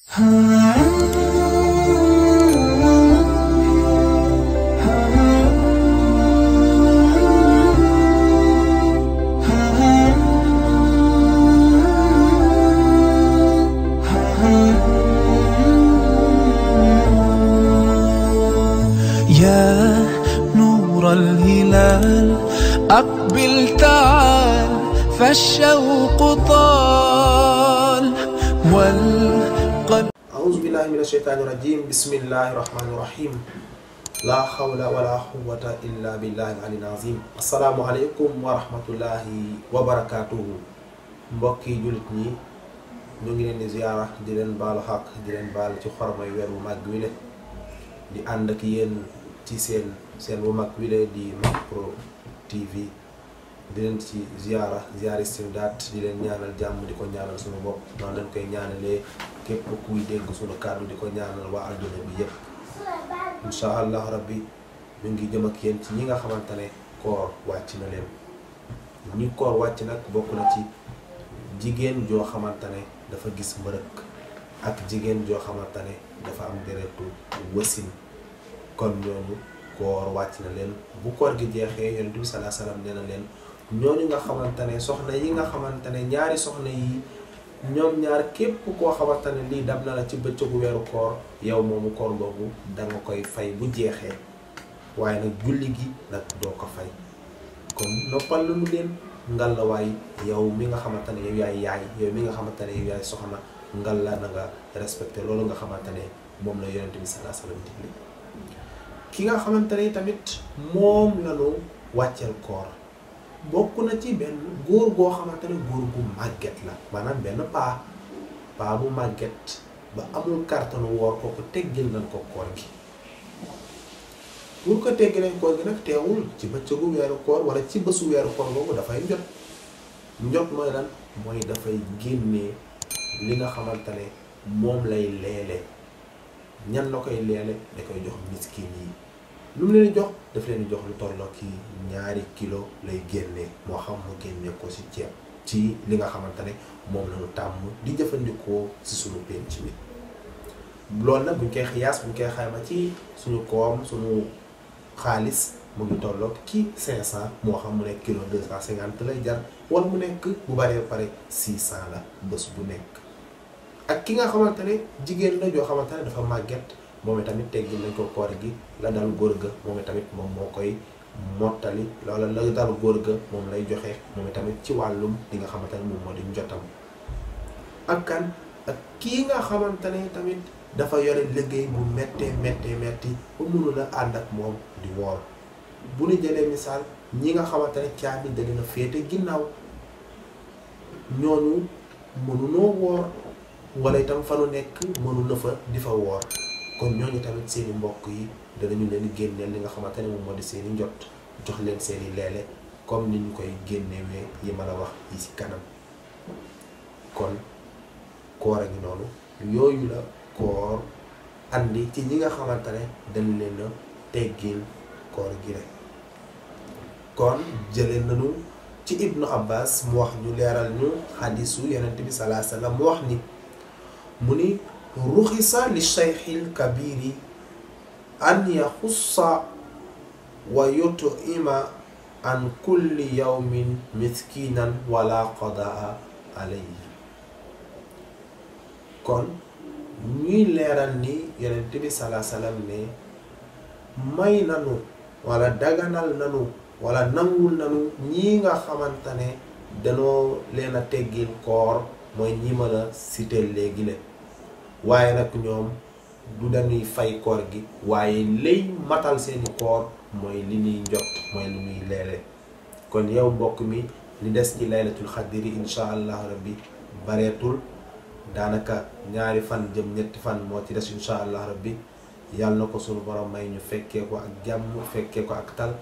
يا نور الهلال أقبل تعال فالشوق طال والقلب. أعوذ بالله من الشيطان الرجيم. بسم الله الرحمن الرحيم. لا حول ولا قوة إلا بالله العلي العظيم. السلام عليكم ورحمة الله وبركاته. mbokki julit ñi ñu ngi leen di ziyaara di leen baal xaq di leen baal ci xormay weer bu mag wi le di ànd ak yéen ci seen bu mag wi le di MacPro TV di leen ci ziyaari istimdaat di leen ñaanal jàmm di ko ñaanal suñu bopp noonu leen koy ñaanalee képp kuy dégg suñu kàddu di ko ñaanal waa adduna bi yépp insha allah rabbi ñu ngi jëm ak yéen ci ñi nga xamante ne koor wàcc na leen. ñi koor wàcc nag bokk na ci jigéen joo xamante ne dafa gis mbërëk ak jigéen joo xamante ne dafa am deretu wasin kon ñooñu koor wàcc na leen. bu koor gi jeexee yonent bi sallallahu alayhi wasallam nee na leen ñooñu nga xamante ne soxna yi nga xamante ne ñaari soxna yi ñoom ñaar képp koo xamante ne lii dab na la ci bëccëgu weeru koor yow moomu koor boobu danga koy fay bu jeexee waaye nag julli gi nag doo ko fay. kon noppal lu mu leen ngal la waay yow mi nga xamante ne yow yaay yow mi nga xamante ne yow yaay soxna ngal la na nga respecté loolu nga xamante ne moom la yonent bi sallallahu alayhi wasallam digle. ki nga xamante ne tamit moom lañu wàcceel koor bokk na ci benn góor goo xamante ne góor gu màgget la maanaam benn paa bu màgget ba amul kàttanu woor kooku teggil nañ ko koor gi. pour ko teggi nañ koor gi nag teewul ci bëccëgu weeru koor wala ci bésu weeru koor boobu dafay njot mooy lan mooy dafay génnee li nga xamante ne moom lay leele. ñan la koy leele da koy jox miskin yi. lu mu leen jox daf leen jox lu tolloo ki 2 kilo lay génnee moo xam mu génnee ko ci ceeb ci li nga xamante ne moom lañu tàmm di jëfandikoo ci suñu penc mi. loolu nag buñ koy xiyaas buñ koy xayma ci suñu koom suñu xaalis mu ngi tolloog ki 500 moo xam mu nekk kilo 250 lay jar wala mu nekk bu baree pare 600 la bés bu nekk. ak ki nga xamante ne jigéen la joo xamante ne dafa màgget moom tamit teggil nañ ko koor gi la dal góor ga moom tamit moom moo koy mottali loola la dal góor ga moom lay joxe moom tamit ci wàllum li nga xamante ne moom moo di njotam. ak kan ak kii nga xamante ne tamit dafa yore liggéey bu metti ba mënul a ànd ak moom di woor. bu ñu jëlee misaal ñi nga xamante ne caabi da leen a féete ginnaaw ñooñu mënunoo woor wala itam fa nu nekk mënu na fa di fa woor kon ñooñu tamit seeni mbokk yi danañu leen génneel li nga xamante ne moom moo di seeni njot jox leen seeni leele comme ni ñu koy génnewee yi ma la wax yi ci kanam. kon koor a ngi noonu yooyu la koor andi ci ñi nga xamante ne dañ leen a teggil koor gi rek. kon jëlee nañu ci Ibnu Abbas mu wax ñu leeral ñu xadisu yonent bi sallallahu alayhi wasallam mu wax ni mu ni ruxisa li shaykhil kabiri an yaxussa wa yut'ima an kulli yawmin miskinan wala qadaa alayhi. kon ñuy leeral ni yonent bi sallallahu alayhi wasallam ne may nanu wala daganal nanu wala nangul nanu ñii nga xamante ne danoo leen a teggil koor mooy ñi ma la cité léegi le waaye nag ñoom du dañuy fay koor gi waaye lay matal seeni koor mooy li ñuy njot mooy li ñuy leele. kon yow mbokk mi li des ci laylatul xadri insha allah rabbi bareetul daanaka 2 fan jëm 3 fan moo ci des insha allah rabbi yàlla na ko sunu borom may ñu fekkee ko ak jàmm fekkee ko ak tal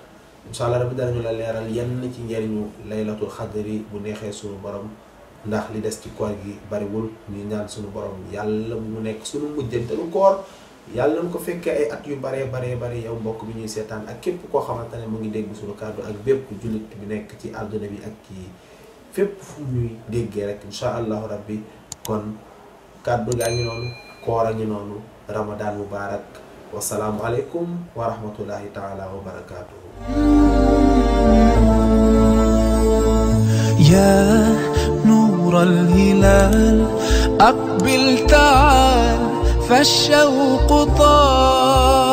insha allah rabbi danañu la leeral yenn ci njariñu laylatul xadri bu neexee sunu borom ndax li des ci koor gi bariwul. ñu ñaan sunu borom yàlla mu nekk sunu mujjantalu koor yàlla nañ ko fekkee ay at yu bare yow mbokk bi ñuy seetaan ak képp koo xamante ne mu ngi dégg sunu kàddu ak bépp jullit bi nekk ci àdduna bi ak kii fépp fu ñuy déggee rek insha allahu rabbi. kon kàddu gaa ngi noonu koor a ngi noonu, Ramadan mubarak. Wassalaamu aleykum wa rahmatullahi taala wa barakatuhu. يا نور الهلال أقبل تعال فالشوق طال